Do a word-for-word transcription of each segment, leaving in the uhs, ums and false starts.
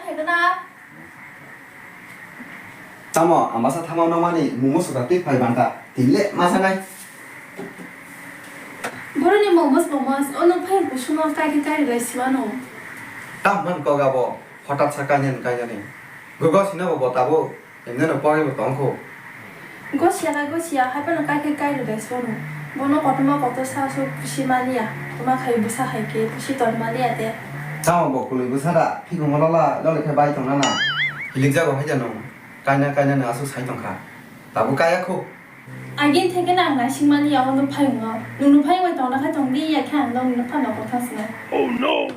Hai gana. Tamo, ang basa thama nokmani momo suda twi phai banta. Tile ma sanai. Boroni momos, momos, ono phai kusuno kai kai kai lai simano. Tam man koga bo, hotat sa kainani kainani. Gogo sina bo bo tabo, emne no pori bo tongkho. Gosiya na gosiya, hai phano kai kai kai lai simano. Bono kotorma kotor sa su kusi mania, toma khai busa hai ke kusi ton mania te. Tamo bo kului busa da, phiko molola, lole khe bai tong nana. Hilik jago hai jano. Kaina kaina no aswk sai tongkha. Tabuk kaya kho. Agin theke na ang naising mani ya ono phai wngo. Nwng no phai wngo tongna khai tong di ya khe ang nwng no phano kotha sna. Oh no.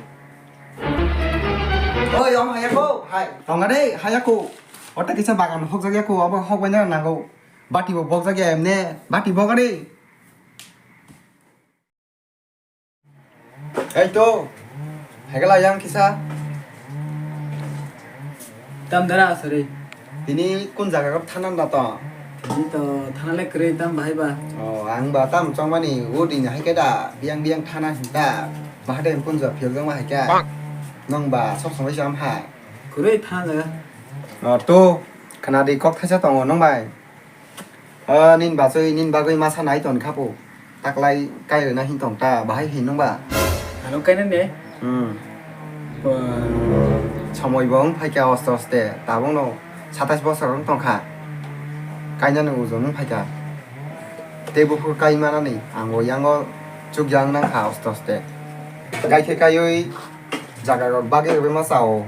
Oi, omo haya kho. Hai, tonga de, haya kho. Ota kisa bagan hok jak ya kho, abo hok bai na nango. Bati bo bok jak ya emne. Bati bok ari. Ei to, hegala yang kisa. Tam dara asari. Tini kun jaga kap thanan da to? Tini to thana le kwrwi tam bahai ba. Oh, ang ba tam chongmani o din hai khe da biang biang thana hinta. Bahade kun ja phil jong hai khe. Nong ba sok somai sam hai. Kwrwi thana jaga. Oh, to khana di kok thaisa tongo nong bai. O, nini bachwi, nini bagwi masa nai ton khapu. Taklai kai rwna hin tong ta, bahai hin nung ba? Ano kaina ne? Hmm. Ba- Somoi bo wng phai kha oste oste, tabuk no satais bosor wng tong kha. Kainani ujo wng phai kha. Tei buphuru kai manani, ang bo yango chukya wng nang kha oste oste. Kai khe kaiwi jaga rok bagwi rwgwi ma chao.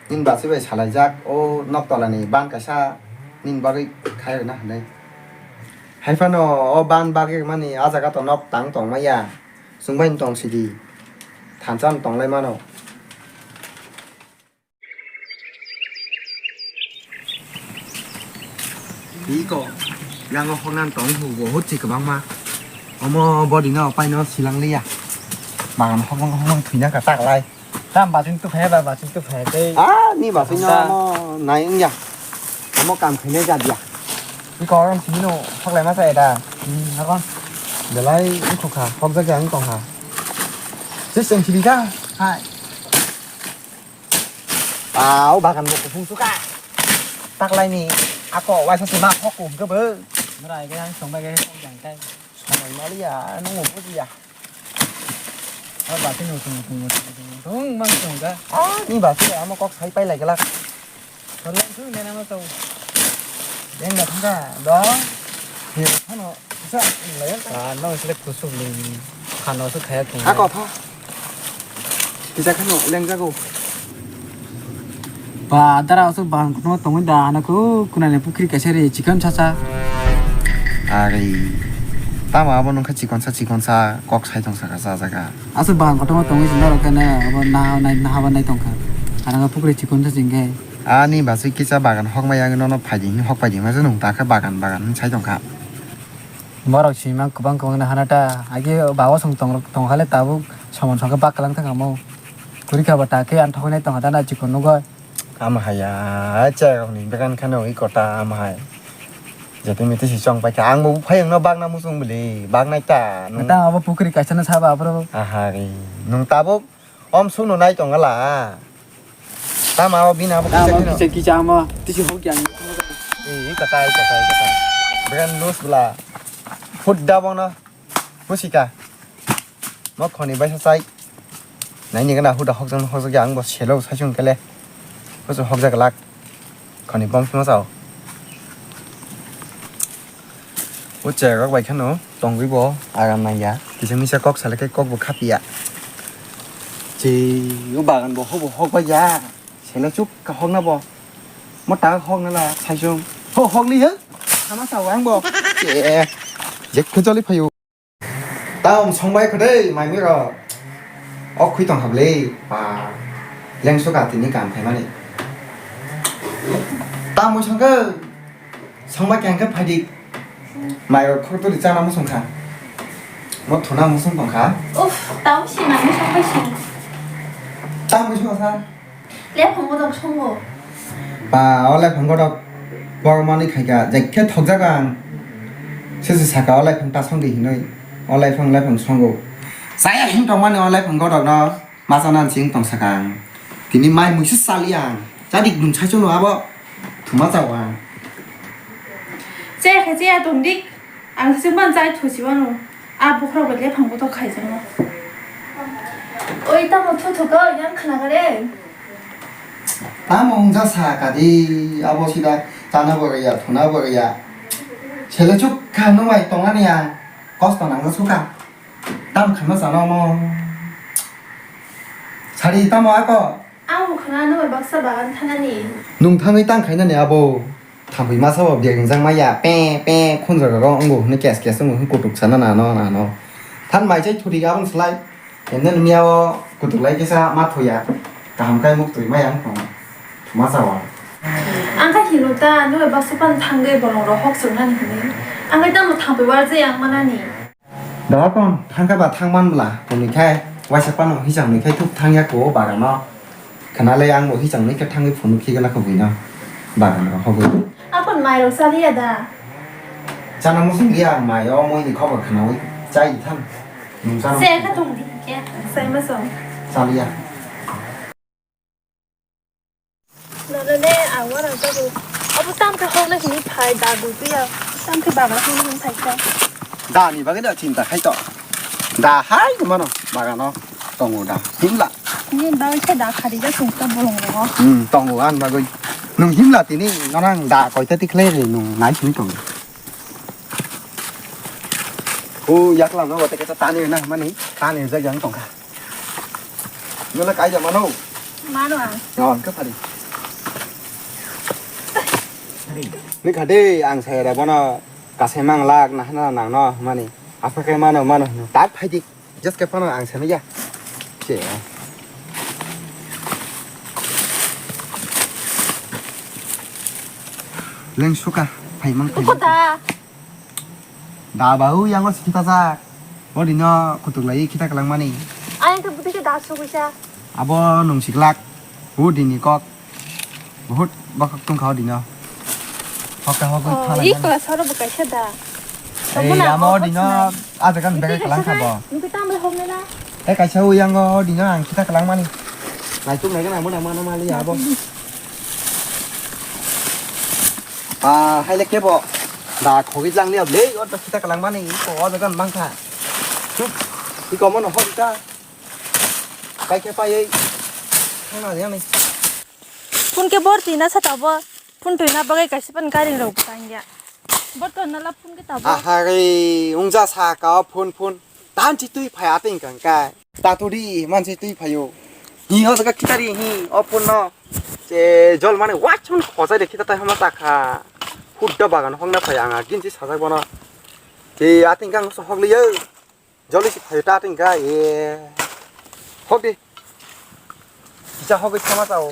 Nini bachwi bai salaijak, o nok tolani ban kaisa nini bagwi khai rwna hinwi. Hai phano o ban bagwi rwmani a jaga to nok tang tong maya. Chwng bai tong sidi. Thansa no tong lai mano. Iko, yango hoknan tong hu, bo hut si kwbangma. Omo body no paino silang liya. Bagan hokmang hokmang thwina ka tak lai. Tam bachung tu phaya ba, bachung tu phaya tei. Ah, ni bachung no ta- amo nai wngya. Amo kam khainai jat ya. Ni korom simi no hoklai ma chaya da. Hmm, nokon. Belai wngkha, hokjak ya wng tong kha. Siseng sili da. Hai. Ah, o bagan bo kuphung suka. Taklai ni ako waisa se ma hok kum ke bo. Mara ai ke ang song bai ke hok jang tai. Somoi maliya, nung bo bujiya. Ah, bati no tung tung tung tung mang tung ga. Ah, ni bati amo kok sai pai lai gelak. Tolong tu nena ma tau. Deng da thang da, do. He, thano, sa, lai ta. Ah, no, sile kusuk ni. Thano su khaya tung. Ako pha. Kisa khano lengjago. Ba, dara aswk bahan kotorma tongwi da, hana khe o kunani pukhri kaisa ri chikon chacha. Ari, tamo abo nungkha chikon sa, chikon sa, kok sai tong saka sa jaga. Aswk bahan kotorma tongwi se norok khe na abo naha nai, naha ba nai tongkha. Hana khe pukhri chikon sa chingkhe. Ani bachwi kisa bagan hokmaya wngwi nono phaidi hinwi hok paidi wngmasa nung ta khe bagan, bagan wngwi sai tongkha. Borok sima kwbang kwbang no hana ta, agi ba o song tong, tongkha le tabuk somon song khe bak kwlang thang amo. Kwrwi kha ba ta khe ang thoknai tongkha ta na chikon nugo. Ama haya, chai rok ni bekan khano i kota ama hai. Jete mete si chong pai kha, ang bo phai ang no bak na musung bili, bak nai ta. Nung ta abo pukhri kaisa no saba abro. Aha ri, nung tabuk om sung no nai tong ala. Tamo abo bini abo kisa kisa kisa amo tisi hok yang. Eh, kata, kata, kata. Brand news bla. Food da bono. Pusika. Mo khoni baisa chai. Nai ni gana huda hokjang hokjak ya ang bo selo sai sung kele. Kusu hokjak lak. Khoni bom phima sao. O cherok bai kheno tongwi bo aram nangya. Kisa misa kok sale khe kok bo khapiya. Che o bagan bo hobo hok bai ya. Sele chuk ka hok na bo. Mo ta hok na la sai sung. Ho hok li he. Ama sao ang bo. Che. Jek khujoli phayu. Tam songbai kho dei, mai mui rok. Ok khui tong kha bwle, pa. Lengsu ka tini kam khaimani. Tam mui songkhe, songbai khe ang khe phaidi. Mai rok khor tuli chana musung kha. Mo thuna musung tong kha. Uff, tam si mai mui songbai si. Tam mui songkha sa. Lephang godok songo. Ba, o lephang godok borok manwi khaikha, jekhe thokjak ang. Sese saka o lephang ta songdi hinwi, o lephang, lephang songo. Chaya hin tongmani o lephang godokno, masa nan sing tong saka ang. Tini mai muisu sali ang. Chadik dum sai chono abo. Thuma chao ang. Che khe che ya tong dik. Ang se man chai thusi wano. A bukhro bole phang buto khai jano. Oi tamo thu thu ko yang khna gare. Tamo ungja sa kadi abo sida tana bo ya thuna bo ya. Sele chuk kha no mai tongani ang. Kosto nang suka. Tam khama chana mo. Sari tamo ako. Ang bo khna no bai baksa bagan thanani. Nung thangwi tang khainani abo. Thampui masa bo bia gingjang maya pe pe khunjak go ongo hwnwi kes kes ongo hwn kutuk sana nano nano. Than mai chai thuri abang slai. Ende nung yao kutuk lai kisa ma thuya. Kaham kai muk tui maya ang thong. Masa wa. Ang kha hino ta no bai baksa pan thangwi bolong ro hok sungnani hwnwi. Ang kha tamo thampui war je yang manani. Dohor kon thangkha ba thangman bla, tongwi khai, waisa pano hisang nwi khai thuk thangya ko bagano. Khana le ang bo hisang nwi khe thangwi phunuk khigala kho buino. Bagano hogwi. Apon mai rok saliya da. Chana musung liya mai o moi ni khobor khana wi chai thang. Nung chana. Se kha tong di ke, sai ma song. Saliya. Nana ne ang wana jago. Abo tam khe hokna hini phai da gulpiya. Tam khe bagla hini hini phai kha. Da ni bagwi da chinta khai to. Da hai mano bagano tongo da. Himla. Ni bagwi khe da khari da sung ta bolong rogo. Hmm, tongo an bagwi. Nung himla tini nana ang da koita tikhlai re nung nai sini tongo. O yakla no wate keta tani na mani tani jak yang tongkha. Nono kaida mano. Mano ang. No ang ka pari. Ni khade ang saya da bono kasai mang lak na hana nang no mani. Apa kai mano mano tak phai dik. Just ke pano ang sana ya. Che. Leng suka phai mang phai. Kota. Da ba u yango sita jak. O dino kutuk lai khita kalang mani. Ayang khe bwtwi khe da sugwi cha. Abo nung siklak. U dini kok. Bahut bakak tong kha o dino. Hokta hokwi Oh, phala i nang. Kla soro bo kaisa da. Ei, amo o dino a jaga ni bag kalang kha bo. Nung khe tamle hokne na. E kaisa u yango o dino ang khita kalang mani. Naituk nai gana mo da mano mali abo. Ah, hai le kebo. Da khogwi jang liya ble, o da kita kalang mani, ko o jagan bang kha. Hmm, iko mono hok ta. Kai khe pai ei. Thangna yang ni. Phone ke bor tina sa tabo. Phone tuina bagai kaisa pan karing rok tang ya. Bor to nala phone ke tabo. Ahari, ungja sa ka phone phone. Tan chi twi phai ating kang kai. Taturi manse twi phaio. Hi ho daga kitari hi o phone no. Che jol mane wachon khojai de kita tai hama ta kha. Hudda bagan hongna phai anga ginsi sajak bono. Che ating kang so hogliyo. Joli si phaio ta ating ga e. Hogdi. Kicha hogdi sama tao.